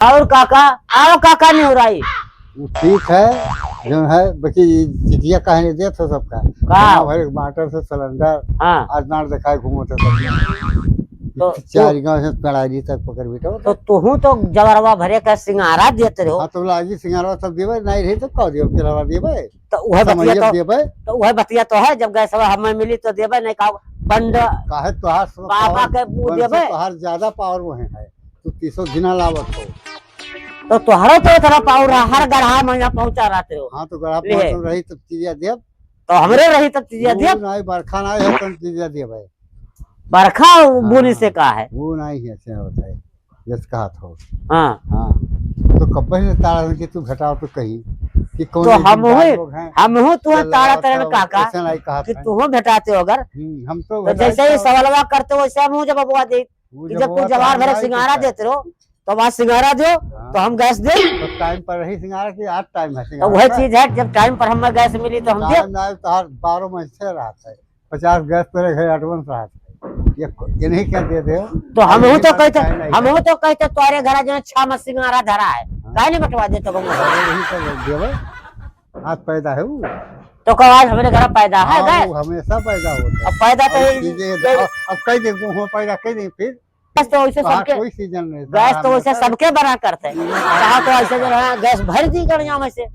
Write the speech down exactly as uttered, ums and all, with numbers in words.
और काका, आओ काका निहुराई। वो ठीक है, जौन है, बाकी ये चिटिया काहे नहीं देत हो सबका? का? गाँव भर के बाँटत हो सिलेंडर, हाँ। आज नार देखाए घूमत हो सब। तो चार गाँव से पेड़ारी तक पकड़ बैठो। तो तुहू तो जवरवा भरे का सिंगारा देत रहो। हाँ, तो लागी सिंगारा सब देबे, नहीं रही तो का देबे, पेड़ावा देबे। तो उहे बतिया समझिए तो, देबे। तो उहे बतिया तो है, जब गैसवा हमें मिली तो देबे, नहीं का बंद काहे तोहार सब बाबा power, के वो बंद से देबे। तोहार ज्यादा power वहीं है, तू तीसों दिना लावत हो। तो तोहरो तो इतना power है, हर गढ़ा में यहाँ पहुँचा रहते हो। हाँ, तो गढ़ा ले। पहुँच रही तब चीजिया देब। तो हमरे रही तब चीजिया वो देब। नहीं, बरखा नहीं है, तब चीजिया देब है। बरखा वो हाँ, बूनी से का है? वो नहीं है, से होता है, जस कहत हो। हाँ। हाँ। तो कब्बे ने ताड़ा कि तू घटाओ तो कही कि कौन तो एक हम दिनदार हुए, लोग हैं, हम हो तू या ताड़ा लगावत तरन हो, काका ऐसा नहीं कहत कि है। तू हो भेटाते हो अगर। हम्म, हम तो तो भेटाई जैसे ही तो सवालवा करते हो, वैसे हम हो जब बबुआ दे वो कि जब जब तू बबुआ जवार ताड़ा भरे नहीं सिंगारा कहता है। देते रहो, तो अब आज सिंगारा दो, हाँ। तो हम गैस दे। तो time पर रही सिंगारा कि आज time है तो सिंगारा वही का? चीज है, जब time पर हमें गैस मिली तो हम दे। Time ना आए तो हर बारह महीने से रहत है, पचास गैस पर एक है, advance रहत है। ये को-, ये नहीं क्या दे दे हो? तो हम आज हो ये तो बात कहते, कहना ही हम है। हो तो कहते तोरे घर जो है छह में सिंगारा धरा है, हाँ। काहे नहीं बंटवा देते बबुआ? अरे यही तो देवे, आज पैदा है वो। तो कब आज हमारे घर पैदा है हाँ, गैस? वो हमेशा पैदा होता है। अब पैदा तो अब ये, चीजें, ये अब, अब कह दे, वो पैदा कह दे फिर। गैस तो वैसे वहाँ सबके, कोई season नहीं, गैस तो वैसे सबके बना करते हैं। चाहो तो ऐसे जो है, गैस भर दी गड़िया में से।